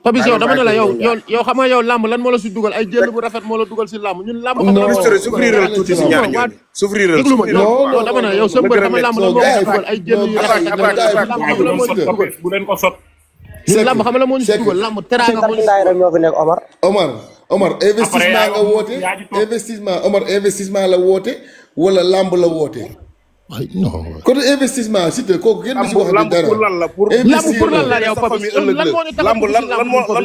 Papis yow dama ne la yow xam nga yow làmb lan moo la si dugal ay jël bu rafet moo la dugal si làmb ñun làmb souffrir tuuti si ñaar ñooñu souffrir non dama ne yow sa mbër xam nga làmb lan moo la si dugal ay jël yu rafet bu leen ko sot ñun làmb xam nga la moo ñu si dugal làmb teraanga moo ñoo fi nekk Omar investissement nga woote investissement la woote wala làmb la woote ay non côté investissement Siteu kooku kenn du si wax dara pour lan la pour lan la yow Papis lan moo ñu tax lamb lan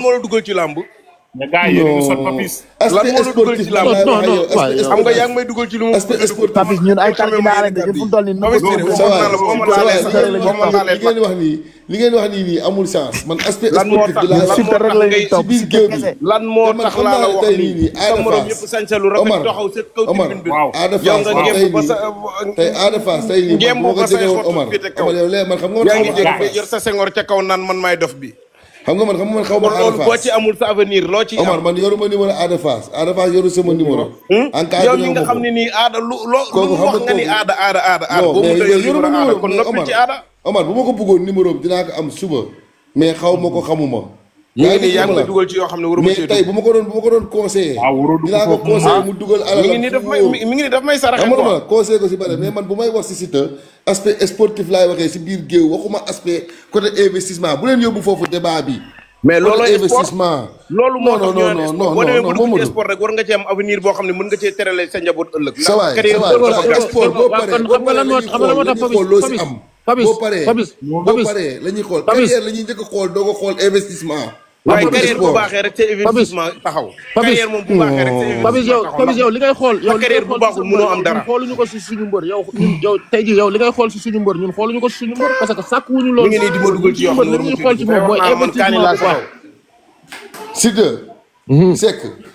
moo la dugal ci lamb mais gars yi ñu sot Papis aspect sportif la xam nga yaa ngi may dugal ci lu mu aspect sportif Papis ñun ay tarkindaa lañ de ñun fu mu toll nii li ngeen wax nii amul sens man aspect sportif de la Siteu rek la ñuy topp biir géew bi lan moo tax laa la wax nii sa morom ñëpp sañsalu rafet taxaw sa kaw tribune bi yow nga ngemb ba sa tey Ada Fass tey nii boo ko jege woon Omar yow léegi man xam nga yaa ngi jege yor sa sengoor ca kaw naan man maay dof bi xam nga man xaw ma Ada Fass boo ci amul sa avenir loo ci Omar man yoruma numéro Ada Fass yoru sama numéro en cas yow mi nga xam ne nii aada lu wax nga ni aada boobu yoruma numéro kon noppi ci aada Omar bu ma ko bëggoon numéro bi dinaa ko am suba mais xaw ma ko xamuma yaa ngi may dugal ci yoo xam ne waruma mais tey bu ma ko doon conseillé dinaa ko conseillé mu dugal alal mi ngi ni daf may saraxe ma conseillé ko si bare mais man bu may wax si Siteu aspect sportif laay waxee si biir géew waxuma aspect côté investissement bu leen yóbbu foofu débat bi mais loolu investissement loolu moo tax non boo demee ba dugg ci sport rek war nga ci am avenir boo xam ne mën nga cee terale sa njaboot ëllëg sport boo paree xam nga lan moo tax loo si am boo paree la ñuy xool carrière la ñuy njëkk a xool doo ko xool investissement waaye carrière bu baaxee rek ca investissement taxaw carrière moom bu baaxee rek ca investissement Papis yow li ngay xool yow carrière bu baaxul mënoo am dara xooluñu ko si suñu mbër yow tey ji yow li ngay xool si suñu mbër ñun xooluñu ko si suñu mbër parce que sàkk wuñu loolu mi ngi nii di ma dugal ci yoo xam ne li ñuy xool ci moom mooy investissement bu baax Siteu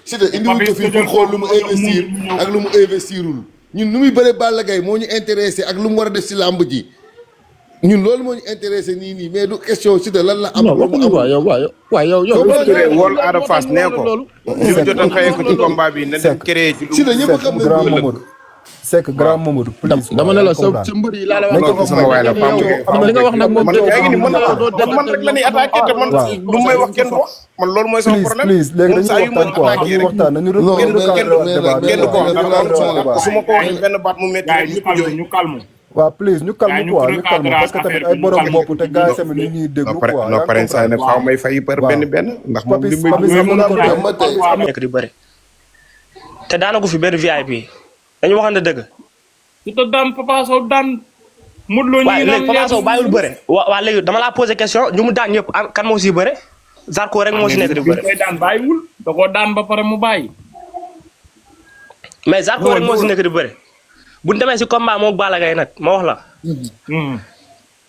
Siteu indi wuñ ko fii pour xool lu mu investir ak lu mu investirul ñun nu muy bëre Balla Gaye moo ñu intéressé ak lu mu war a def si làmb ji ñun loolu moo ñu intéressé nii mais du question Siteu lan la am. non waxuñu waaw yow. wol Ada Fass nee ko. ñu jotoon xëyee ko ci combat bi na dem créé ci lu. Siteu ñëpp xam grand Mamadou. Seck grand Mamadou. dama ne la sa mbër yi laa la wax. sama waay la li nga wax nag moom. yaa ngi ni man rek la ñuy attaqué te man lu may wax kenn du wax. man loolu mooy sama problème. please léegi dañuy waxtaan su ma ko waxee benn baat mu métti ñu calme waaw please ñu calme quoi ñu calme parce que tamit ay borom bopp te gars yi tamit li ñuy déglu quoi. non pare saa ne faaw may fay par benn ndax moom li may nekk di bëri te daana ko fi benn VIP dañu waxante dëgg. Siteu daan Papa Sow daan Modou Lo waaw léegi Papa Sow bàyyiwul bëre waaw léegi dama laa posé question ñu mu daan ñëpp kan moo siy bëre Zarko rek moo si nekk di bëre. koy daan bàyyiwul da koo daan ba pare mu bàyyi. mais Zarko rek moo si nekk di bëre. bu ñu demee si combat moom Balla Gaye nag ma wax la.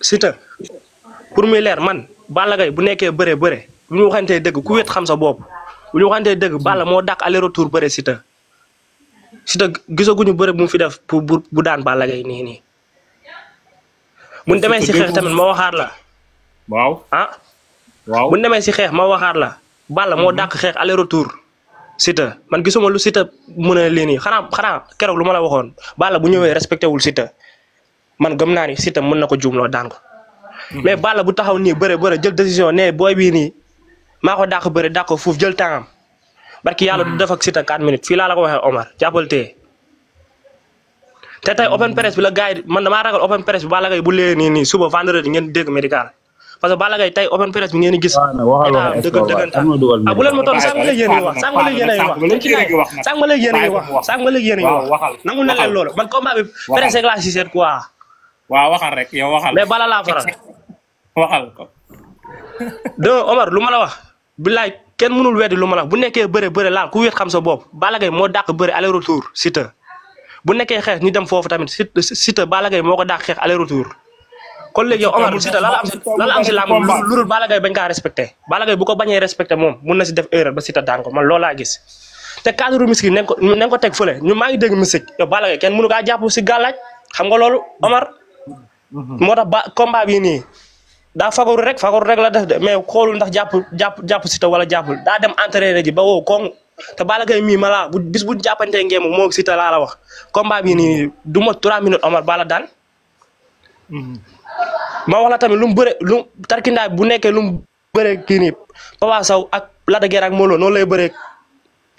Siteu pour muy leer man Balla Gaye bu nekkee bëre bu ñu waxantee dëgg ku wét xam sa bopp bu ñu waxantee dëgg Balla moo dàq aller retour bëre Siteu gisaguñu bëre bu mu fi def pour bu daan Balla Gaye nii. bu ñu demee si xeex tamit ma waxaat la. waaw bu ñu demee si xeex ma waxaat la Balla moo dàq xeex aller retour. Siteu man gisuma lu Siteu mën a lii nii xanaa keroog lu ma la waxoon Balla bu ñëwee respecté wul Siteu man gëm naa ni Siteu mën na ko juumloo daan ko. mais Balla bu taxaw nii bëre jël décision ne booy bii nii maa ko dàq bëre dàq ko fuuf jël temps am barki yàlla du def ak Siteu 4 minutes fii laa la ko waxee Omar jàppal tee te tey open press bi la gars yi man damaa ragal open press bi Balla Gaye bu lee nii suba vendredi ngeen dégg médical. parce que Balla Gaye tey open press bi ngeen di gis. état dëggantaan bu leen ma toll sànq ma léegi yéen a ngi wax sànq ma léegi yéen a ngi wax sànq ma léegi yéen a ngi wax nangu na leen loolu man combat bi presse rek laa si seet quoi. waaw waxal rek yow waxal. mais Balla laa faral. waxal ko. donc Omar lu ma la wax billaay kenn mënul weddi lu ma la wax bu nekkee bëre laal ku wéet xam sa bopp Balla Gaye moo dàq bëre aller retour Siteu bu nekkee xeex ñu dem foofu tamit Siteu Balla Gaye moo ko dàq xeex aller retour. kon léegi yow Omar Siteu lan la am si làmb lu dul Balla Gaye bañ kaa respecté Balla Gaye bu ko bañee respecté moom mun na si def erreur ba Siteu daan ko man loolu laa gis te cadre musique nañ ko teg fële ñu maa ngi dégg musique yow Balla Gaye kenn mënu kaa jàpp si gàllaaj xam nga loolu Omar moo tax combat bii nii daa fagaru rek la def de mais xoolul ndax jàpp Siteu wala jàppul daa dem entraîné ji ba wow koŋ te Balla Gaye mii ma laa bis bu jàppantee ngeen moo Siteu laa la wax combat bii nii du ma 3 minutes Omar Balla daan ma wax la tamit lu mu bëre lu tarkindaa bu nekkee lu mu bëre kii nii Papa Sow ak Lac de Guiers ak Modou Lo noonu lay bëree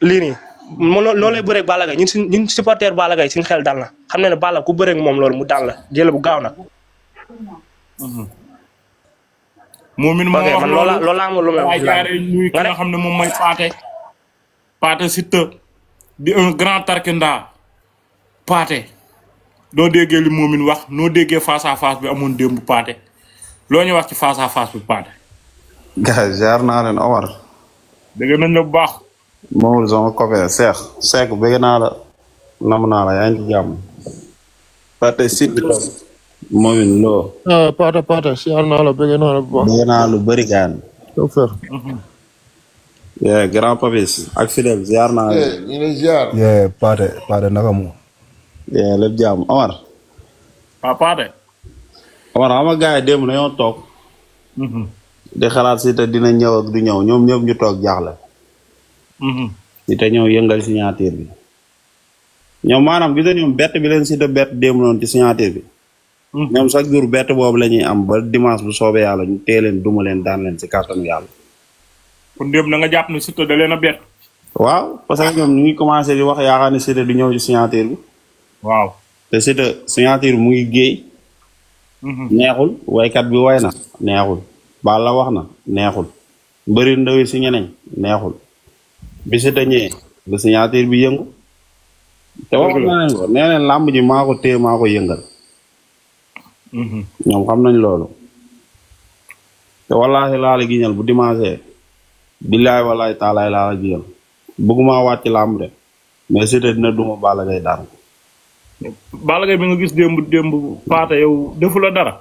lii nii noonu lay bëree Balla Gaye ñun supporter Balla Gaye suñu xel dal na xam ne Balla ku bëree moom loolu mu daan la jël bu gaaw na. moom it ma wax man loolu laa amul lu may wax. ki nga xam ne moom mooy Pathé Siteu di un grand tarkindaa Pathé doo déggee li moomin wax noo déggee face à face bi amoon démb Pathé loo ñu wax ci face à face bi Pathé. gars jaar naa leen Omar. dégg nañ la bu baax. Maodo sama copain Seck bëgg naa la nam naa la yaa ngi ci jàmm. Pathé Siteu moomin loo. Pathé siyaar naa la bëgg naa la bu baax. bëgg naa lu bëri gaan. grand Papis ak Fidel ziar naa la. ñu ngi ziar. Pathé naka mu. lépp jàmm Omar. Pathé. Omar xam nga gars yi démb dañoo toog. di xalaat Siteu dina ñëw ak du ñëw ñoom ñëpp ñu toog jaaxle. Siteu ñëw yëngal signature bi. ñoom maanaam gis nga ñoom bett bi leen Siteu bett démb noonu ci signature bi. ñoom chaque jour bett boobu la ñuy am ba dimanche bu soobee yàlla ñu tee leen duma leen daan leen ci kàttanu yàlla. kon démb na nga jàpp ne Siteu da leen a bett. waaw parce que ñoom ñu ngi commencé di wax yaakaar ne Siteu di ñëw ci signature bi. waaw te Siteu signature bi mu ngi géey. neexul waykat bi way na neexul. Balla wax na neexul. mbëri ndaw yi si ñeneen neexul. bi Siteu ñëwee ba signature bi yëngu. te wax na leen ko nee leen làmb ji maa ko téye maa ko yëngal. ñoom xam nañ loolu. te wallaahi laa la giñal bu dimanche. billaay wallaahi taalaay laa la giñal. bëgguma wàcc làmb de. mais Siteu dina duma Balla Gaye daan. Balla Gaye bi nga gis démb Pathé yow defu la dara.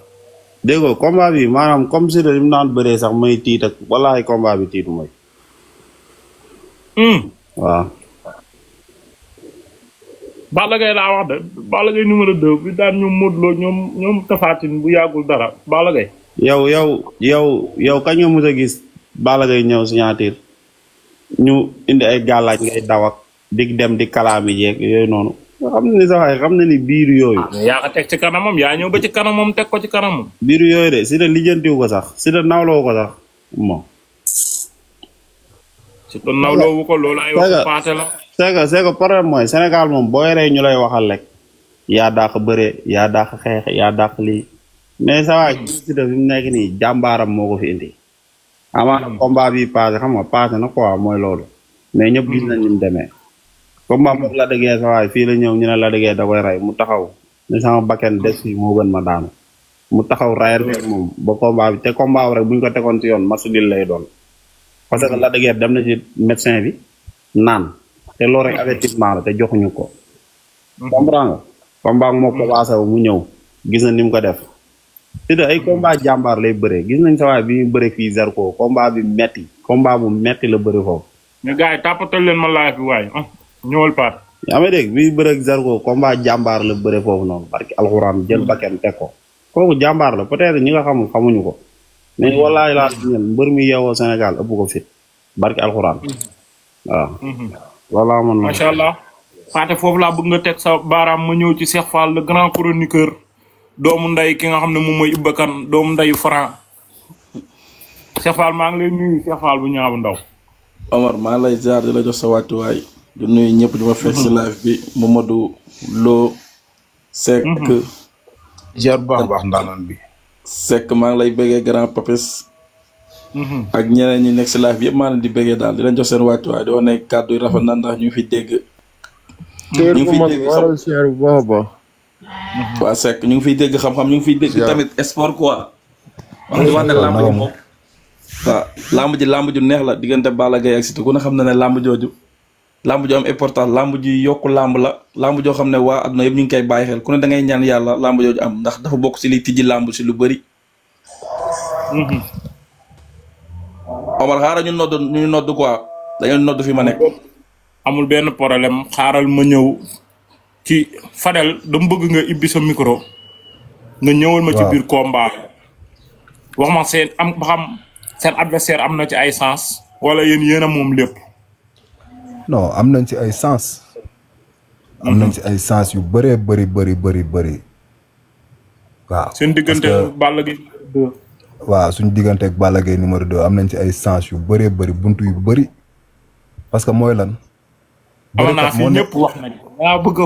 dégg nga combat bi maanaam comme Siteu li mu daan bëree sax may tiit ak wallaahi combat bi tiitu mooy. waaw. Balla Gaye laa wax de Balla Gaye numéro 2 bi daan ñoom Modou Lo ñoom Tapha Tine bu yàggul dara Balla Gaye. yow kañ nga mës a gis Balla Gaye ñëw signature ñu indi ay gàllaaj ngay daw ak di dem di kalaami jeeg yooyu noonu. xam na ni sax waaye xam na ni biir yooyu. yaa ko teg ci kanamam yaa ñëw ba ci kanamam teg ko ci kanamam. biir yooyu de Siteu lijjantiwu ko sax Siteu nawloo ko sax moom. Siteu nawloowu ko loolu ay wax Pathé la. c'est que problème mooy Sénégal moom boo yoree ñu lay waxal rek yaa dàq bëre yaa dàq xeex yaa dàq lii mais sa waay Siteu fi mu nekk nii jàmbaaram moo ko fi indi. amaana combat bi passé xam nga passé na quoi mooy loolu. mais ñëpp gis nañ ni mu demee. combat moom Lac de Guiers sa waay fii la ñëw ñu ne Lac de Guiers da koy rey mu taxaw ne sama bakken des fii moo gën ma daanu. mu taxaw rayante moom ba combat bi te combat rek bu ñu ko tegoon ci yoon match nul lay doon. parce que Lac de Guiers dem na ci médecin bi naan. te loolu rek avertissement la te joxuñu ko. comprends nga. combat moo commencé mu ñëw gis na ni mu ko def. Siteu ay combat jàmbaar lay bëree gis nañ sa waay bi ñu bëree fii Zarko combat bi metti combat bu metti la bëri foofu. mais gars yi tàppatal leen ma laaj bi waaye ñëwal Pathé. yaa ngi dégg bi bëree Zarko combat jàmbaar la bëri foofu noonu barki alxuraan jël bakken teg ko. kooku jàmbaar la peut-être ñi nga xamul xamuñu ko. mais wallaahi laa mbër mi yeewoo Sénégal ëpp ko fit barki alxuraan waaw. voilà man macha allah Pathé foofu laa bëgg nga teg sa baaraam ma ñëw ci Cheikh Fall le grand chroniqueur doomu nday ki nga xam ne moom mooy Iba Kane doomu ndayu Franc Cheikh Fall maa ngi lay nuyu Cheikh Fall bu ñaabu ndaw. Omar maa ngi lay ziar di la jox sa wàccuwaay di nuyu ñëpp di ma fekk si live bi Mamadou Lo Seck. ziar bu baax ndaanaan bi. Seck maa ngi lay bëggee grand Papis. ak ñeneen ñi nekk si live bi yëpp maa leen di bëggee daal di leen jox seen wàccuwaay di wax ne kàddu yi rafet na ndax ñu ngi fi dégg. ñu ngi fiy dégg waa Seck ñu ngi fiy dégg xam-xam ñu ngi fiy dégg tamit sport quoi. wax di wax ne làmb ji moom. waaw làmb ju neex la diggante Balla Gaye ak Siteu ku ne xam na ne làmb jooju. làmb ju am important làmb ji yokku làmb la làmb joo xam ne waa adduna yëpp ñu ngi koy bàyyi xel ku ne da ngay ñaan yàlla làmb jooju am ndax dafa bokk si li tijji làmb si lu bëri. Omar xaaral ñu nodd quoi dañoo nodd fi ma nekk. amul benn problème xaaral ma ñëw ci Fadel dama bëgg nga ibbi sa micro. nga ñëwal ma ci biir combat. wax ma seen am ba xam seen adversaire am na ci ay sens. wala yéen a moom lépp. non am nañ ci ay sens. am nañ ci ay sens yu bëree bëri. waaw seen diggante Balla Gaye 2. waaw suñu diggante ak Balla Gaye numéro 2 am nañ ci ay sens yu bëree bëri buntu yu bëri parce que mooy lan. bërekat moo ñëpp wax nañ waaw bëgg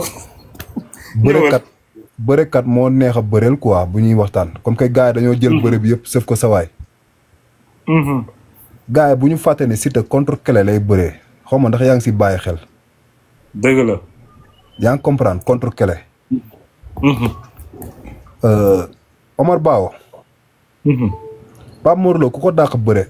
bërekat moo neex a bëreel quoi bu ñuy waxtaan comme que gars yi dañoo jël bëre bi yëpp sëf ko sawaay. gars yi bu ñu fàtte ne Siteu contre Kele lay bëree xaw ma ndax yaa ngi si bàyyi xel. dëgg la. yaa ngi comprendre contre Kele. Omar Bawo. Pape Mor Lo ku ko dàq bëre